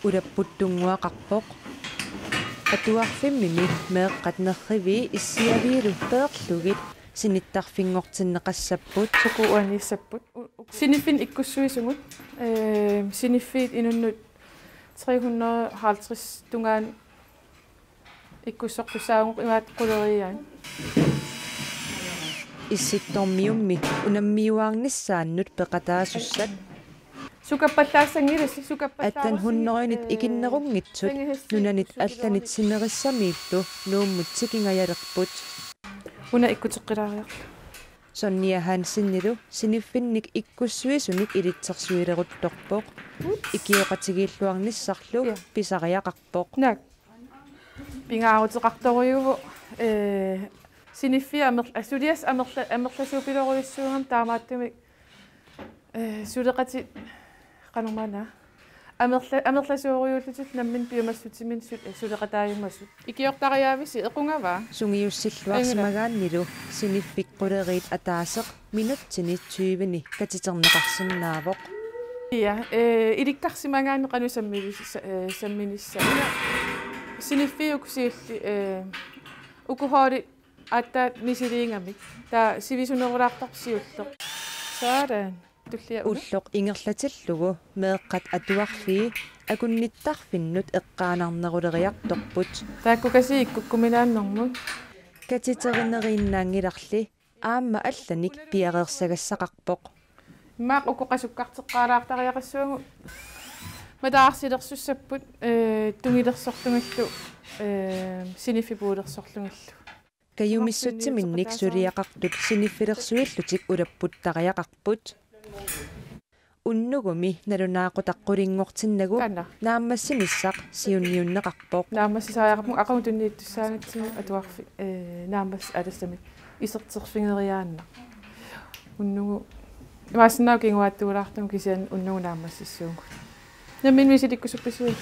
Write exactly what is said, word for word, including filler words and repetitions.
ulapputtunnguaqarpoq. Atuarfimmini meeqqat nerrivii issiaviillu peerlugit sinittarfinngortinneqassapput. Suku uaniissapput. U-, u-, siniffinnik ikkussuisugut. Ee, siniffiit inunnut tre hundrede halvtreds tungaanut ikkussortussaavugut imaattoq quleriiaat. Issittormiummi unammiuaarnissaannut peqataasussat. Sukappallaassanngilasi, sukappallaassanngilasi. Atten hundredenit, ee, ikinnerunngitsut nunanit allanit sinerissamiillu Nuummut tikingajalerput. Una ikkuteqqilaariarlugu. Sonja Hansenilu siniffinnik ikkussuisunik ilitsersuileruttorpoq. Ups. Ikioqatigiilluarnissarlu, ja, pisariaqarpoq. Naak. Pingaaruteqartorujuuvoq, ee, siniffiit amer-, aa, suliassat amerla-, amerlasuupilorujussuugamik taamaattumik, ee, suleqatit qanormaana. Amerla-, amerlasoorujuullutillu namminneq piumassutsiminnik su-, suleqataajumasut. Ikiortariaavisi equngavaa? Sungiussilluarsimagaannilu siniffik quleriit ataaseq minutsini tyveni katiterneqarsinnaavoq. Ja, ee, ilikkarsimagaanni qanoq sammivis-, sa-, ee, samminissaq. Una siniffiit uku siulliit, ee, uku holdit aatsaat misiliigamik. Taava sivisunerulaartarpoq siulleq. Sådan. Tullia una. Ulloq ingerlatillugu meeqqat atuarfii akunnittarfinnut eqqaanarneruleriartorput. Taakkukasiit ikkukkuminaannermut. Katiterineriinnaanngilarli aamma allanik piareersagassaqarpoq. Immaqa uku qasukkarteqqaalaartariaqassavagut mataarsilersussapput, ee, tungilersorlugillu, ee, siniffipuulersorlugillu. Kajumissutsiminnik suliaqartut siniffilersuillutik ulapputtariaqarput. Unnugumi nalunaaqutaq qulinngortinnagu. Taanna. Naammassinissaq siunniunneqarpoq. Naammassisariaqarpunga aqagu tunniuttussaagatsigu atuarfik, ee, naammassisut alassamik iserterfigeriaannaq. Unnugu imaassinnaavoq kinguaattuulaartugut kisianni unnugu naammassissuugut. Nammineq misilikkusuppisiuk?